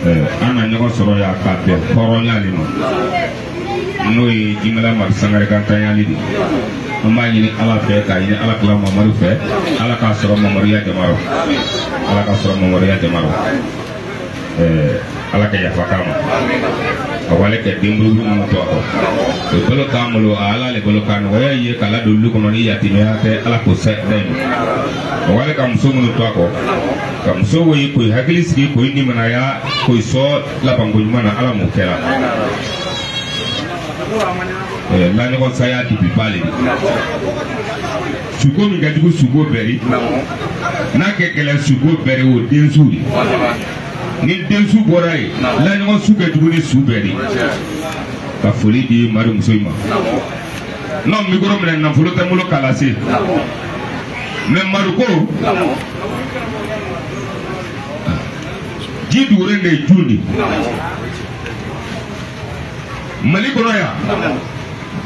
An na ɲɔgɔn sɔrɔ yan ka bɛn hɔrɔnya de ma n'o ye Jimala Mari Sangare ka ntanyali de ye. An b'a ɲini Ala fɛ k'a ɲini Ala kila Mamadu fɛ, Ala k'a sɔrɔ Mamaduya jama rɔ, Ala k'a sɔrɔ Mamaduya jama rɔ. Ala ka yafa k'a ma. A wale kɛ denbulu minnu to a kɔ, o bolo k'an bolo, a Ala le bolo k'a nɔgɔya ye k'a ladon olu kɔnɔ ni yatimɛya tɛ, Ala k'o sɛ da yen. A wale ka muso minnu to a kɔ, ka muso woyi k'o hakili sigi, k'o nimanaya, k'o sɔn labanko ɲuman na, Ala m'o kɛra. Laɲɔgɔn saya dibi ba le de. Suko min ka jugu suko bɛɛ de, n'a kɛ gɛlɛn suko bɛɛ de, o densu de. Ni densu bɔra yen, laɲɔgɔn su kɛ jugu ni su bɛɛ de. Ka foli di Mari muso in ma. N'o mikoro minɛ, nafolo tɛ n bolo k'a lase. Mɛ Mari ko ji dugulen de ye jun de. Mali kɔnɔ yan,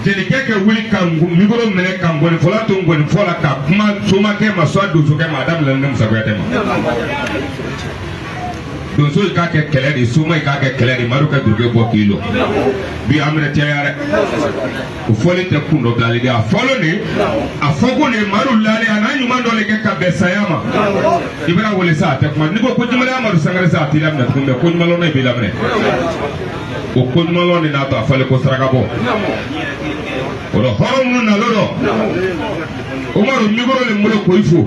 jelikɛ kɛ wuli ka mikoro minɛ ka ngɔnifɔla to ngɔnifɔ la ka kuma somakɛ ma soit donsokɛ ma, a daminɛ ne Musa Kuyatɛ ma. Donso yi k'a kɛ kɛlɛ de, soma yi k'a kɛ kɛlɛ de, Madu ka duruke bɔ k'i lɔ. Bi an bɛna caya dɛ. O fɔli tɛ kun dɔ bilali de, a fɔlɔ de, a fɔko de Madu lalen a n'a ɲuman dɔ de kɛ ka bɛn saya ma. I bɛna wele sa a tɛ kuma, n'i ko ko Jimala Amadu Sangare sa a t'i laminɛ tuguni, mɛ ko ɲumanlɔn i b'i laminɛ. O ko ɲumanlɔn de n'a to a fɔlen ko saraka bɔ. O la hɔrɔn minnu nalɔ dɔ, Umaru mikoro le n bolo k'o fo.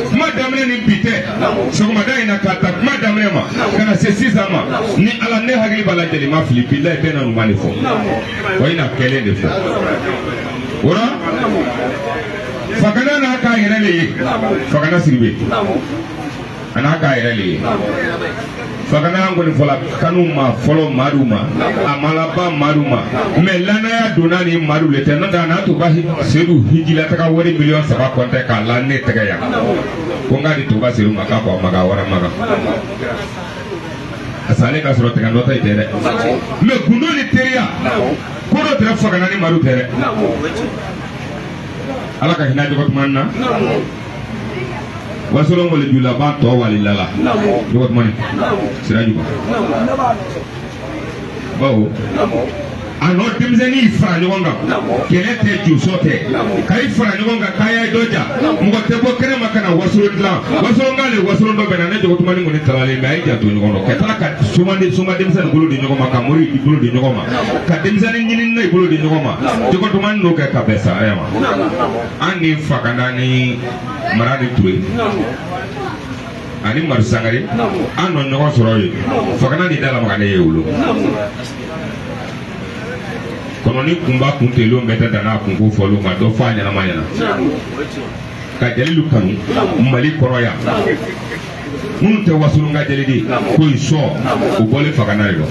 Kuma daminɛ ni bi tɛ, sɔgɔmada in na k'a ta kuma daminɛ ma ka na se sisan ma, ni Ala ne hakili b'a la jeli ma fili, bilayi bɛɛ na ɲuman de fɔ, wa i na kɛlen de fɔ. O la Fakana n'a k'a yɛrɛ le ye, Fakana Sidibe a n'a k'a yɛrɛ le ye. Fakana an kɔni fɔla kanu ma fɔlɔ Madu ma, a ma laban Madu ma, mɛ lanaya donna ni Madu le tɛ, n'o tɛ a n'a to ka Sedu hijilataga wari 3 miliyɔn kɔntɛ k'a la ne tɛgɛ yan, ko n k'a di Toba Sedu ma, k'a ko a ma k'a wara ma kan. A salen ka sɔrɔ tɛgɛ dɔ ta tɛ dɛ, mɛ gundo ni teriya ko dɔ tɛrɛ Fakana ni Madu tɛ dɛ. Ala ka hinɛ jɔgɔ tuma na. Wasolon wale julaban tɔ wali lala jɔgɔ tuma ni sira juba bawo a n'o denmisɛnnin fara ɲɔgɔn kan, kɛlɛ tɛ, josɔ tɛ, ka i fara ɲɔgɔn kan k'a y'a dɔ ja, mɔgɔ tɛ bɔ kɛnɛ ma ka na wasolon dilan, wasolon k'ale wasolon dɔ bɛnna ne jɔgɔ tuma ni kɔni taralen mɛ a ye janto ɲɔgɔn dɔ ka taa ka soma denmisɛnnin bolo di ɲɔgɔn ma, ka mori i bolo di ɲɔgɔn ma, ka denmisɛnnin ɲinina i bolo di ɲɔgɔn ma, jɔgɔ tuma n'o kɛ ka bɛn saya ma. An ni Fakana ni Mara ni Ture ani Mari Sangare an nɔ ɲɔgɔn sɔrɔ yen, Fakana ni Dalamaga ne ye wolo kɔnɔni kunba kun telon bɛɛ tɛ dan n'a kunko fɔlɔ ma dɔ fɔ a ɲɛnama ɲɛna ka jalilu kanu Mali kɔnɔ yan, minnu tɛ wasolon ka jeli de ko i sɔn o bɔlen Fakana de lɔ.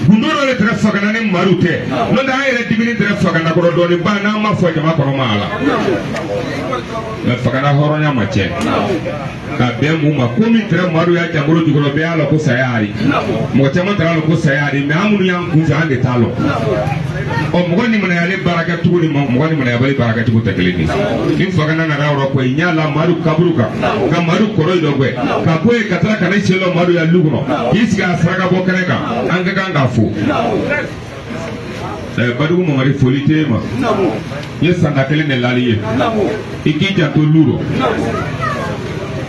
Gundo dɔ de tɛrɛ Fakana ni Madu tɛ, n'o tɛ an yɛrɛ dimini tɛrɛ Fakana kɔrɔ dɔɔni ba n'an ma fɔ jama kɔnɔ ma a la, mɛ Fakana hɔrɔnya ma tiɲɛ ka bɛn mun ma, ko min tɛrɛ Madu y'a jankoro jukɔrɔ bɛɛ y'a lɔn ko saya ari, mɔgɔ caman tɛrɛ lɔn ko saya ari, mɛ an minnu y'an kun fɛ an de t'a lɔn. Ɔ mɔgɔ nimanayalen baarakɛcogo ni mɔgɔ nimanayabali baarakɛcogo tɛ kelen ye. Ni Fakana nana yɔrɔ ko i ɲɛ la Madu kaburu kan ka Madu kɔrɔ yi dɔ gɛ ka bɔ yen ka taa ka na i sen lɔ Madu ya lu kɔnɔ k'i sigi a saraka bɔ kɛnɛ kan, an ka kan k'a fo. Badugu Mamadi foli tɛ e ma, n ye sanda kelen de lali ye, i k'i janto lu rɔ.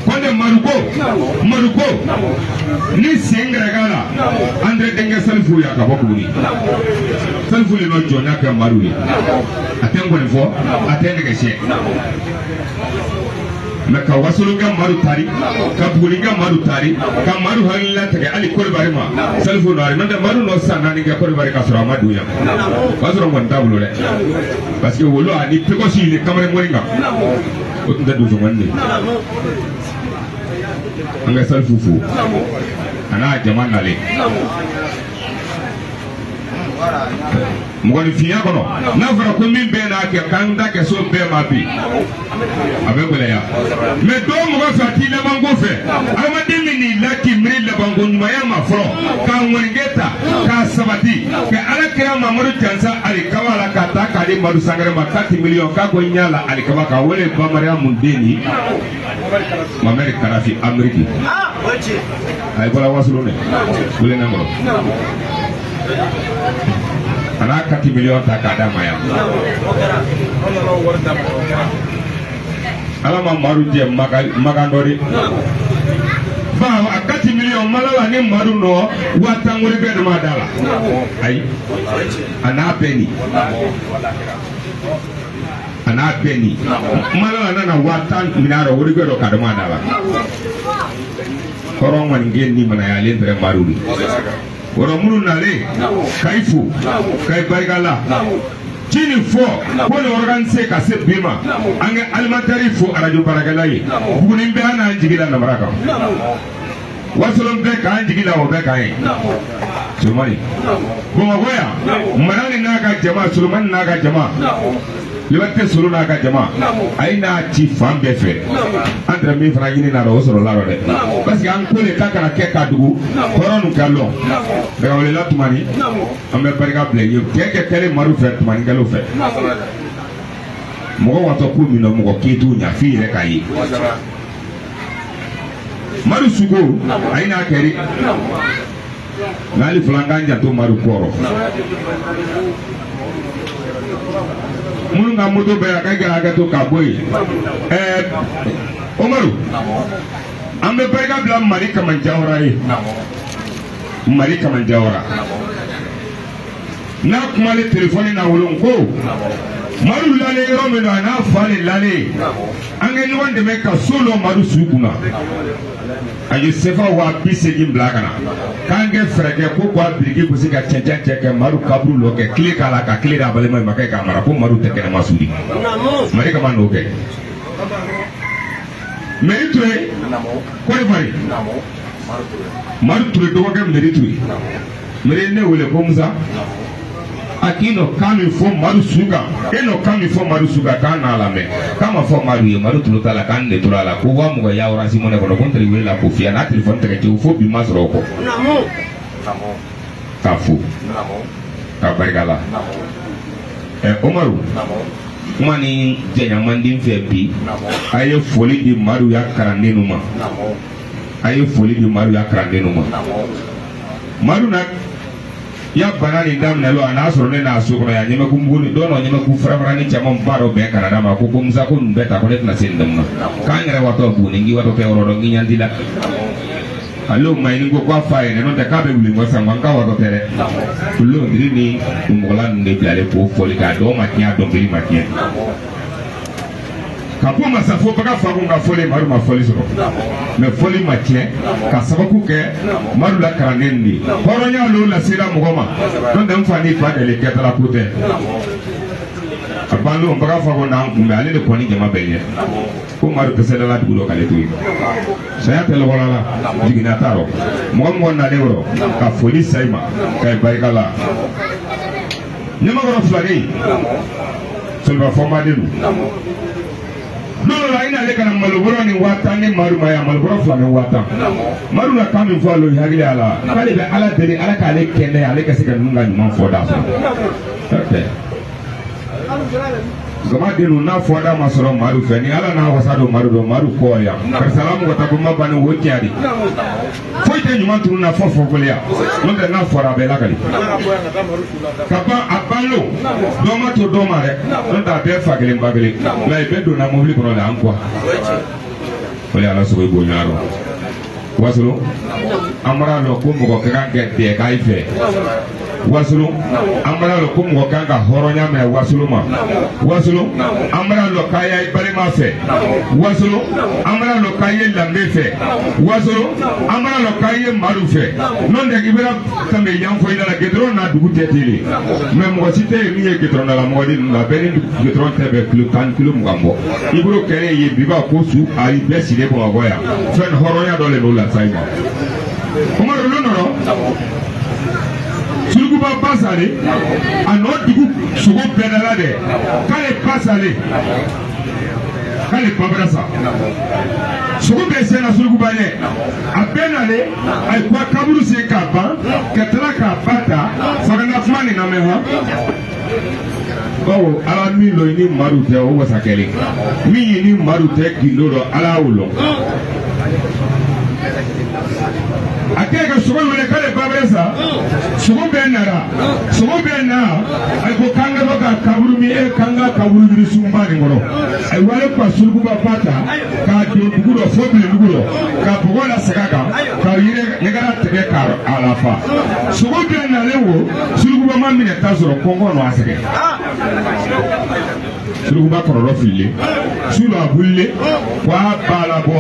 Kɔnde Maruko, Maruko ni sen gɛrɛgɛ la, Andre denkɛ Salifu y'a ka bɔ Buguni. Salifu le nɔ jɔnya kɛ Madu ye, a tɛ n kɔni fɔ, a tɛ nɛgɛ siɲɛ. Mɛ ka wasolonkɛ Madu tari, ka Bugunikɛ Madu tari, ka Madu hakilila tigɛ hali Kɔdiwari ma, Salifu nɔ n'o tɛ Madu nɔ san 4 kɛ Kɔdiwari ka sɔrɔ a ma don yan, o y'a sɔrɔ n kɔni t'a bolo dɛ, parce que wolo ani pekɔsi ni kamalen ŋɔni kan o tun tɛ donsokɔni de ye. An ka Salifu fo a n'a jama nalen. Mɔgɔninfinya kɔnɔ n'a fɔra ko min bɛɛ n'a kɛ k'an ta kɛ so bɛɛ ma bi, a bɛ gɛlɛya, mɛ dɔw mɔgɔ fɛ a t'i labanko fɛ. Adamaden min n'i la k'i miiri labanko ɲumanya ma fɔlɔ, k'a ŋɔnikɛ ta k'a sabati ka Ala kira Mamadu jansa ali kaba la ka ta k'a di Madu Sangare ma 4 millions k'a ko ɲa la alikaba kan o de ye Bamariya mun den ni Mamɛri Kadafi Ameriki a ye bɔra Wasolon dɛ wele na kɔrɔ a n'a 4 millions ta k'a d'a ma yan ala ma Madu jɛ makan dɔ de ba a 4 millions malala ni Madu nɔ 10,000 wari bɛɛ de ma da la ayi a n'a bɛɛ ni a n'a bɛɛ ni malala nana 10,000 minɛ a rɔ wari bɛɛ dɔ k'a dama da la hɔrɔn kɔni den ni manayalen tɛrɛ Madu de wɔrɔ minnu nalen kayi fo kayi barika la ci nin fɔ ko nin organiser ka se bi ma an ka alimentaire fo arajo baarakɛla ye Buguni bɛɛ an n'an jigi la namara kan Wasolon bɛɛ k'an jigi la o bɛɛ k'an ye Solomani Bamakɔ yan Madani n'a ka jama Solomani n'a ka jama Liberté Solo n'a ka jama a ye n'a ci fan bɛɛ fɛ an tɛrɛ min fana ɲini na o sɔrɔ la dɛ parce que an ko de ta kana kɛ ka dugu hɔrɔn nu ka lɔn bɛnkawelela tumani an bɛ barika bila i ye kɛ kɛ kɛlen Madu fɛ tumani kɛlenw fɛ mɔgɔ watɔ ko min na mɔgɔ k'i t'o ɲa f'i yɛrɛ k'a ye Madu suko a ye n'a kɛri n'ale fila k'an janto Madu kɔrɔ minnu ka moto bɛ a ka kɛ hakɛ to k'a bɔ yen ɛɛ Umaru an bɛ barika bila Mali Kamanjawara ye Mali Kamanjawara n'a kumalen telefɔni na wolon ko Madu lalen yɔrɔ min na a n'a fa de lalen an ka ɲɔgɔn dɛmɛ ka so dɔ Madu su kunna a ye sefa 80,000 bila ka na k'an kɛ fɛɛrɛ kɛ ko k'a biriki gosi ka cɛncɛn cɛ kɛ Madu kaburu lɔ kɛ kile k'a la ka kile d'a balima ma kɛ k'a mara ko Madu tɛ kɛnɛma sudi Mali kama n'o kɛ Mɛri Ture Kɔdiwari Madu Ture dɔgɔkɛ Mɛri Ture Mɛri ne wele ko Musa a k'i nɔ kan min fɔ Madu su kan e nɔ kan min fɔ Madu su kan k'an n'a lamɛn k'a ma fɔ Madu ye Madu tulo t'a la k'an de tora a la ko 20,000 ya oransi mɔnɛ kɔnɔ ko n teri wele la k'o fiyɛ n'a telefɔni tɛgɛ cɛ fo bi ma sɔrɔ o kɔ k'a fo k'a barika la ɛ Umaru kuma ni jɛnya man di n fɛ bi a ye foli di Madu ya kalanden ma a ye foli di Madu ya kalanden ma Madu na ya bana nin daminɛ lo a n'a sɔrɔ ne n'a so kɔnɔ yan ɲɛmɛku mugu ni dɔw nɔ ɲɛmɛku farafara ni caman ba dɔ bɛn ka na d'a ma ko Musa ko nin bɛɛ ta ko ne tɛna se nin dama k'an yɛrɛ watɔ Buguni k'i watɔ tɛ yɔrɔ dɔn k'i ɲɛ t'i la ale o ma ɲini ko k'a fa yɛrɛ n'o tɛ k'a bɛ wuli ko san ko n k'a watɔ tɛ dɛ olu diri ni mɔgɔla ninnu de bilalen k'o fɔli k'a dɔw ma tiɲɛ a dɔnkili ma tiɲɛ ka bɔ masafo baga fa kun ka fɔli Madu ma fɔli sɔrɔ mɛ fɔli ma tiɲɛ ka sababu kɛ Madu la kalanden de ye hɔrɔnya l'o lasera mɔgɔ ma n'o tɛ n fa ni ba deli kɛtala ko tɛ a ban don baga fa kun n'an kunbɛn ale de kɔni jama bɛɛ ɲɛ ko Madu dɛsɛla la dugu dɔ k'ale to yen saya tɛ lɔgɔla la jiginna t'a rɔ mɔgɔ mɔgɔ nalen rɔ ka foli sa i ma ka i barika la ɲamakɔrɔ filaden Soliba fɔnbaden don. Don dɔ la i n'ale ka na malobɔrɔ ni 10,000 ni Madu ma yan malobɔrɔ 2 ni 10,000 Madu na kan min fɔ ale hakili y'a la k'ale bɛ Ala deli Ala k'ale kɛnɛya ale ka se ka ninnu ka ɲuman fɔ da sɔrɔ. Gama den n'a fɔ da ma sɔrɔ Madu fɛ ni Ala n'a wasa don Madu dɔn Madu kɔ yan karisa la mɔgɔ ta ko ma banni o tiɲɛ de foyi tɛ ɲuman tunu na fɔ fɔkoliya n'o tɛ n'a fɔra a bɛɛ lakali ka ban a ban lo dɔ ma to dɔ ma dɛ n'o tɛ a bɛɛ fa kelen ba kelen nka i bɛɛ donna mobili kɔnɔ de an kɔ o ye Ala sogo bonya rɔ Wasolon an bɔra lɔ ko mɔgɔ ka kan ka dɛ k'a fɛ Wasolon an bɔra lɔ ko mɔgɔ kan ka hɔrɔnya minɛ Wasolon ma Wasolon an bɔra lɔ k'a y'a balima fɛ Wasolon an bɔra lɔ k'a ye lambe fɛ Wasolon an bɔra lɔ k'a ye Madu fɛ n'o tɛ i bɛna tɛmɛ yan fɔ i la gidɔrɔn n'a dugu tɛ ten de mɛ mɔgɔ si tɛ yen min ye gidɔrɔn da la mɔgɔ de ninnu la bɛɛ ni gidɔrɔn tɛ bɛ kilo 10 kilo 20 bɔ i bolo kɛlen ye bi b'a ko su ayi bɛɛ sigilen Bamakɔ yan fɛn hɔrɔnya dɔ de b'o la sa i ma Umaru lon nɔrɔ Surukuba ba sale a nɔ dugu sogo bɛɛ da la dɛ k'ale ba sale k'ale ba bɛra sa sogo bɛɛ sɛnɛ Surukuba ɲɛ a bɛɛ nalen a ye kuwa kaburu sen k'a ban ka tila k'a ba ta fagana kuma nin lamɛn hɔn Bawo ala min lɔ i ni madu tɛ o wasa kɛlen min ye ni madu tɛ gindo dɔ ala y'o lɔ. A kɛ ka sogo wele k'ale ba bɛ sa sogo bɛɛ nana sogo bɛɛ na a ko k'an ka bɔ ka kaburu min e k'an ka kaburu yiri sunba nin kɔrɔ a ye wale ka surukuba ba ta k'a don dugu dɔ fo bilendugu dɔ ka bɔgɔ la segin a kan ka yiri ɲɛgɛn tigɛ k'a la fa sogo bɛɛ nalen wo surukuba ma minɛ ta sɔrɔ kɔngɔ nɔ a sɛgɛn surukuba kɔrɔlɔ fililen su dɔ a wulilen k'a ba labɔ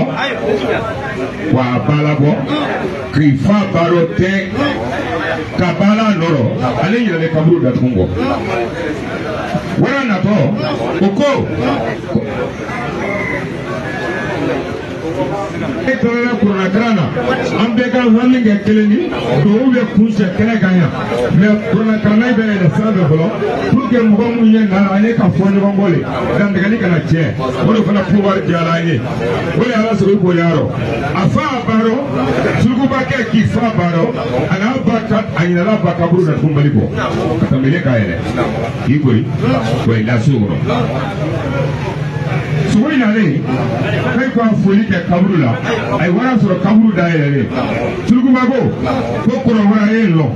k'a ba labɔ k'i fa baro tɛ ka baara nɔrɔ ale yɛrɛ kaburu datugu kɔ wara natɔ o ko e tɔrɔla kuranakalan na an bɛɛ ka hami kɛ kelen ni duwawu bɛ kuncɛ kɛnɛ kan yan mɛ kuranakalan bɛ yɛlɛ sira fɛ fɔlɔ pour que mɔgɔ minnu ye nana an ye ka fɔ ɲɔgɔn kɔ le dantigɛli kana tiɲɛ o de fana pouvoir diyara an ye o de ala sɔrɔ i ko yarɔ a fa a baarɔ surukubakɛ k'i fa baarɔ a n'a ba ka a ɲinala ba kaburu datugunbali kɔ ka tɛmɛ k'a yɛlɛ k'i kori wa i la so kɔrɔ. Sogo in nalen k'e ko a foli kɛ kaburu la a ye wara sɔrɔ kaburu da yɛlɛlen surukuba ko ko kɔrɔ wara ye lɔ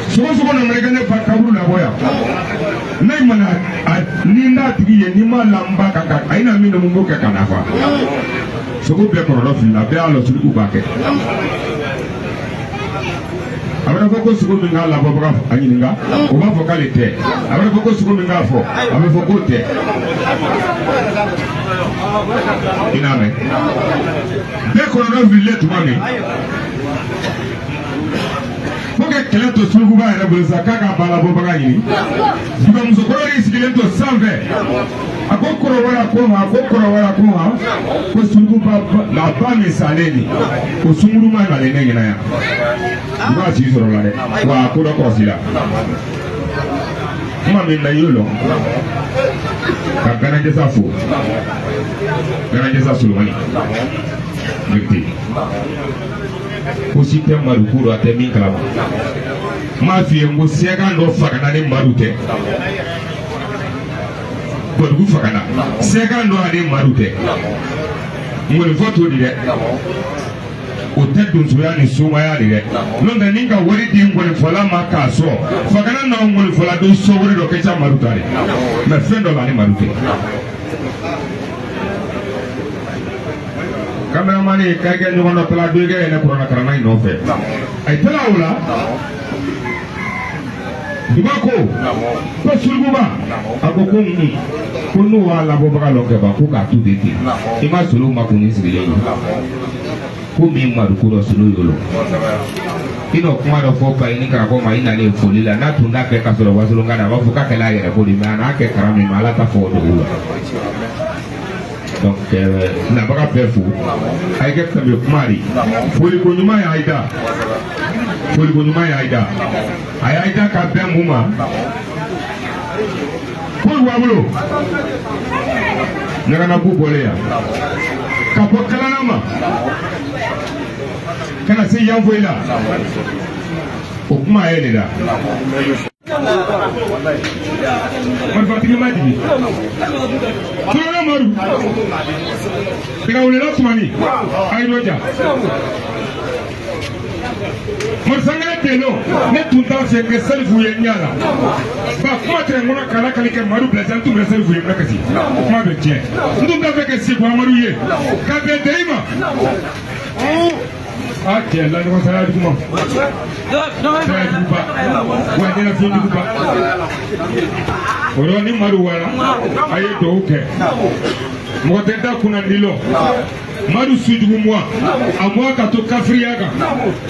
sogo sogo nana i ka ne ba kaburu labɔ yan ne mana a ni n t'a tigi ye n'i ma la n ba kan ka a ye na min n b'o kɛ ka na fa sogo bɛɛ kɔrɔlɔ filila bɛɛ y'a lɔ suruku b'a kɛ a bɛ fɔ ko sogo min k'a labɔbaga a ɲininka o b'a fɔ k'ale tɛ a bɛ fɔ ko sogo min k'a fɔ a bɛ fɔ k'o tɛ i n'a mɛn bɛɛ kɔnɔna fililen tuma min fo ka kɛlɛ to surukuba yɛrɛ bolo sa k'a ka balabɔbaga ɲini dugamusokɔrɔ de sigilen to sanfɛ a ko kɔrɔ wara ko han ko kɔrɔ wara ko han ko surukuba la ba min salen nin ko sunguruma nalen ne ɲɛna yan i b'a si sɔrɔ la dɛ wa a ko dɔ kɔlɔsi la kuma min na i y'o lɔn ka ganajɛsa fo ganajɛsa Solomani Berete ko si tɛ madu ko dɔ a tɛ min kalama n m'a f'i ye n ko sɛgan dɔ fagana ni madu tɛ Bɔdugu fagana sɛgan dɔ ani madu tɛ ŋɔnifɔ t'o di dɛ o tɛ donsoya ni somaya de dɛ n'o tɛ ni ka wari di ŋɔnifɔla ma k'a sɔn fagana n'a ŋɔnifɔla don so wari dɔ kɛ ca madu ta de mɛ fɛn dɔ la ni madu tɛ. Kameramani ye k'a kɛ ɲɔgɔn dɔ tala dɔ kɛ yɛlɛ kuranakalanna in nɔfɛ a ye tala o la duba ko ko surukuba a ko ko un ko n'o y'a labɔbaga lɔ kɛ ban ko k'a to de ten i ma solo ma kun ni sigilen ye ko min madu ko dɔ solo y'o lɔ i n'o kuma dɔ fɔ ba ye ni karamɔgɔ ma i nalen foli la n'a tun t'a kɛ ka sɔrɔ wasolon ka na a b'a fɔ k'a kɛla a yɛrɛ ko de mɛ a n'a kɛ kalan min ma ala ta fɔ o dugu la. Donc nabaga bɛɛ fo a ye kɛ tɛmɛ kuma de foliko ɲuman y'a da foliko ɲuman y'a da a y'a da ka bɛn mun ma ko wabolo ɲaganabu bɔlen yan ka bɔ kalana ma ka na se yanfoyi la o kuma ye de la. Marifatigi ma jigin Sulana Madu tigawulela Sumani a ye dɔ ja Marisangare Telo ne tun t'a fɛ kɛ salifu ye ɲɛ la ba kuma tɛ n kɔnɔ k'a lakali kɛ Madu bila n tun bɛ salifu ye n bɛ kasi kuma bɛ tiɲɛ n tun t'a fɛ kɛ Seko Amadu ye ka bɛn Dɛyi ma. A cɛ la ɲɔgɔn saya jugu ma saya jugu ba wa ɲɛnafin jugu ba o yɔrɔ ni Madu wara a ye duwawu kɛ mɔgɔ tɛ da kunna ni lɔ Madu sujugu mɔ a mɔ ka to kafiriya kan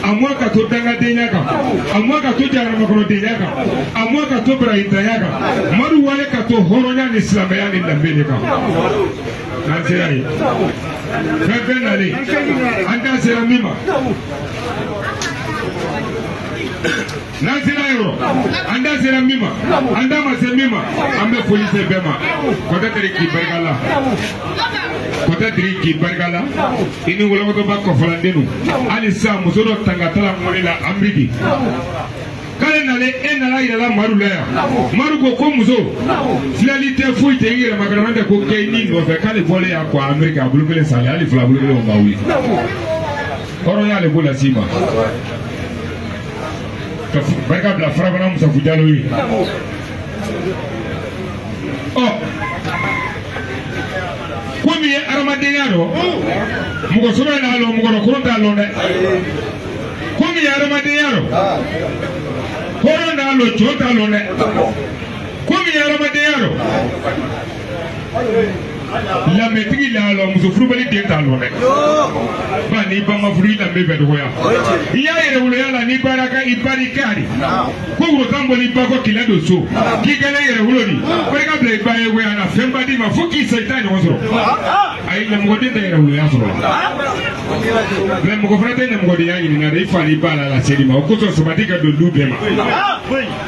a mɔ ka to dangadenya kan a mɔ ka to jaramakɔnɔdenya kan a mɔ ka to barahintanya kan Madu wale ka to hɔrɔnya ni silamɛya ni danbe de kan n'an sera yen fɛn fɛn nalen an da sera min ma n'an sera yɔrɔ an da sera min ma an da ma se min ma an bɛ foli se bɛɛ ma Kɔtɛ k'i barika la Kɔtɛ k'i barika la i ni wolokɔtɔba kɔfɔlanden hali sisan muso dɔ tangatala ŋɔni la Amérique k'ale nalen e nana yɛlɛla Madu la yan Madu ko muso filɛli tɛ foyi tɛ i yɛrɛ makɔrɔma tɛ ko kɛ i ni nɔfɛ k'ale bɔlen yan kɔ Ameriki a bolo kelen salen hali fila bolo kelen o ma wuli hɔrɔnya le b'o las'i ma ka barika bila Farafana Musafu Jalo ye ɔ ko min ye adamadenya dɔ mɔgɔ sɔrɔ n'a lɔn mɔgɔ dɔ koron t'a lɔn dɛ ko min ye adamadenya dɔ hɔrɔn n'a lɔn jɔn t'a lɔn dɛ ko min ye adamadenya dɔ lamɛtigi l'a lɔn muso furubali den t'a lɔn dɛ ba n'i ba ma furu i lamɛ bɛ dɔgɔya i y'a yɛrɛ woloya la n'i baara ka i bari kari ko woro tan bɔli ba kɔ k'i ladon so k'i kɛlen yɛrɛ wolo di barika bila i ba ye koyi a na fɛnba d'i ma fo k'i sa i t'a ɲɔgɔn sɔrɔ ayi ɲɛmɔgɔden tɛ yɛrɛ woloya sɔrɔ la mɛ mɔgɔ fana tɛ ɲɛmɔgɔdenya ɲininka dɛ i fa n'i ba la laseli ma o kosɔn sabati ka don du bɛɛ ma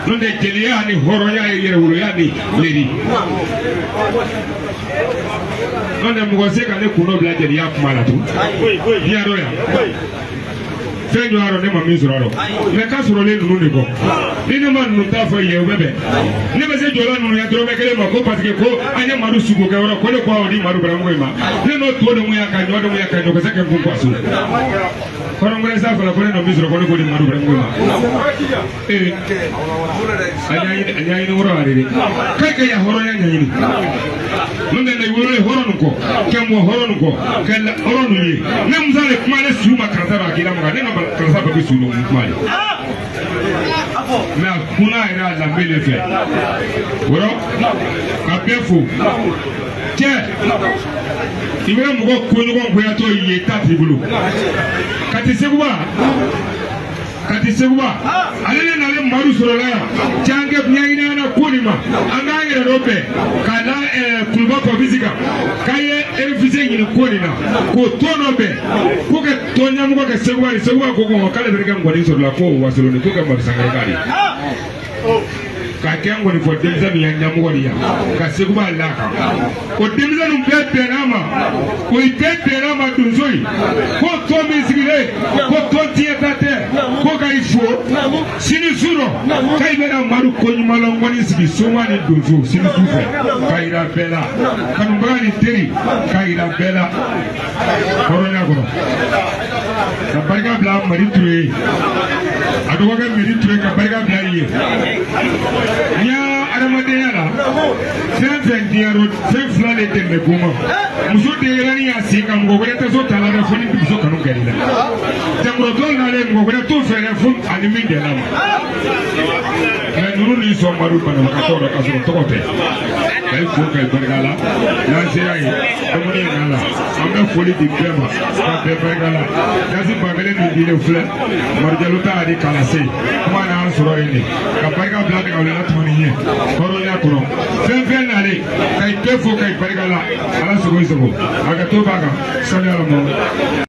n'o tɛ jeliya ni hɔrɔnya ye yɛrɛ woloya ni leri n'o tɛ mɔgɔ se ka ne kun dɔ bila jeliya kuma la tun diɲɛ dɔ yan fɛn jɔ yɔrɔ ne ma min sɔrɔ a rɔ mɛ k'a sɔrɔlen ninnu de kɔ ni ne ma ninnu t'a fɔ yen o bɛ bɛn ne bɛ se jɔla ninnu ya dɔrɔmɛ kelen ma ko parce que ko an ye Madu sugo kɛ yɔrɔ ko ne ko awɔ di Madu Baramugu in ma ne n'o to de mun ya ka ɲɔ de mun ya ka ɲɔkisɛ kɛ kun kuwa so kɔrɔnkɛrɛ sa fɔlɔ ko ne nɔ min sɔrɔ ko ne ko di Madu Baramugu in ma ee a ɲɛɲini wɔrɔ la de dɛ k'a ka ya hɔrɔnya ɲɛɲini n'o tɛ ne wolo hɔrɔn nin kɔ kɛ mɔ hɔrɔn nin kɔ kɛ hɔrɔn nin ye ne musa de kuma ne su ma karisa b'a k'i la maga ne ka karisa bɛɛ bɛ su dɔn kuma de mɛ a kunna yɛrɛ a danbe de fɛ wɔrɔ ka bɛɛ fo cɛ i bɛ mɔgɔ koɲɔgɔn goyatɔ ye ta t'i bolo Kati Seguba Kati Seguba ale de nalen Madu sɔrɔla yan cankɛ ɲɛɲini an na ko nin ma an k'an yɛrɛ dɔ bɛn k'a da kuluba kɔfisi kan k'an ye erefise ɲini ko nin na k'o tɔn dɔ bɛn ko kɛ tɔn ɲɛmɔgɔ kɛ Seguba ye Seguba ko ko k'ale bɛ kɛ ngɔni sɔrɔla ko wasolon ko kɛ Madu Sangare k'ale k'a kɛ ngɔni fɔ denmisɛnnin ya ɲɛmɔgɔ de yan ka Seguba la kan o denmisɛnninw bɛɛ bɛnn'a ma o bɛɛ bɛnn'a ma donso in ko tɔn min sigilen ko tɔn tiɲɛta tɛ ko ka i fo sini su rɔ k'a bɛna Madu koɲumanlɔngɔni sigi soma ni donso sini su fɛ k'a yira bɛɛ la kanubaga ni teri k'a yira bɛɛ la hɔrɔnya kɔnɔ ka barika bila Mari Ture ye a dɔgɔkɛ Mari Ture ka barika bila i ye n'i y'a adamadenya la fɛn fɛn diyar'o fɛn fila de dɛmɛ ko ma muso denyɛrɛnin y'a sen kan mɔgɔ wɛrɛ tɛ so ta la dɛ fo ni muso kanu kɛr'i la jankɔrɔtɔ nalen mɔgɔ wɛrɛ t'o fɛ dɛ fo ani min gɛlɛla ma mɛ ninnu ni sɔn Madu banabagatɔ dɔ k'a sɔrɔ tɔgɔ tɛ ka i fo ka i barika la n'an sera yen dumuni in na la an bɛ foli di bɛɛ ma ka bɛɛ barika la dasi ba kelen min dilen filɛ Madu Jalo ta y'a di k'a lase kuma n'an sɔrɔ yen de ka barika bila nɛgɛwulila tuma ni ɲɛ hɔrɔnya kɔnɔ fɛn fɛn nalen ka i bɛɛ fo ka i barika la ala sago i sago a ka to b'a kan sani ala ma.